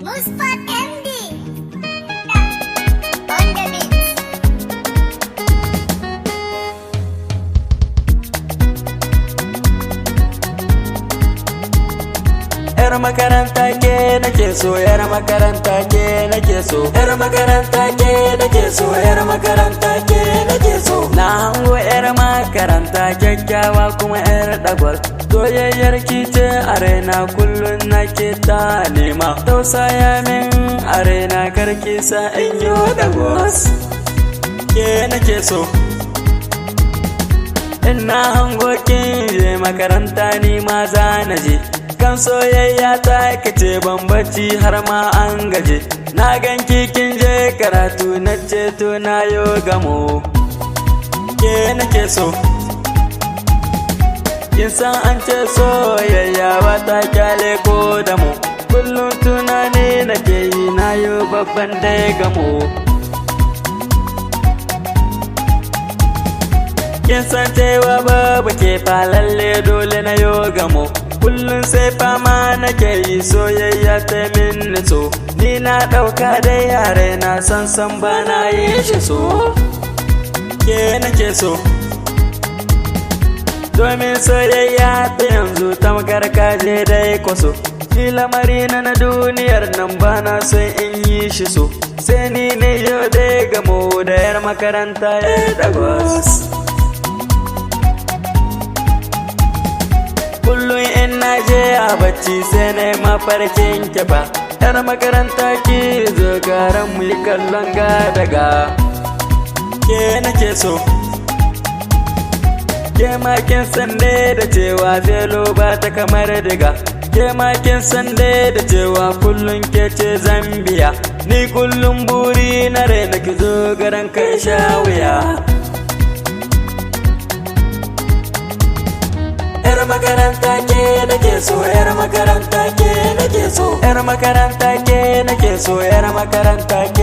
Musfat MD on the beat. Yar makaranta ke nake so, yar makaranta ke nake so, yar makaranta ke nake so, yar makaranta ke nake so. Na hango yar makaranta kyakkyawa kuma yar dagwal. Soyayyar ki ce a raina, kullum nake ta nema. Tausaya min a raina, karki sa in yi dagwas. Ke nake so. Ina hango kin je makaranta, ni ma za na je. Kan soyayya ta kace ban bacci har ma an gaje. Na gan kin je karatu, na ce to na yo gamo. Ke nake so. Kin san an ce soyayya ba ta kyale ko da mu. Kullum tunani nake yi, na yo babban dai gamo. Kin san cewa babu ke fa, lalle dole na yo gamo. Kullum sai fama nake yi, soyayya ta min so. Ni na ɗauka dai yare na san san ba na yi shi so. Ke nake so. Domin soyayya ta yanzu tamkar kaje dai kwaso. Ni lamari na duniyar nan ba na son in yi shi so. Sai ni ne yau dai gamo da yar makaranta ya dagwas. Kullum in na je a bacci sai na yi mafarkin kifa. Yar makaranta, ki zo garan mu yi kallon gadaga. Ke nake so. Ke ma kin san dai da cewa felo ba ta kamar diga. Ke ma kin san dai da cewa kullum ke ce Zambiya. Ni kullum buri na raina ki zo garan kai sha wuya. Yar makaranta ke nake so, yar makaranta ke nake so, yar makaranta ke nake so, yar makaranta ke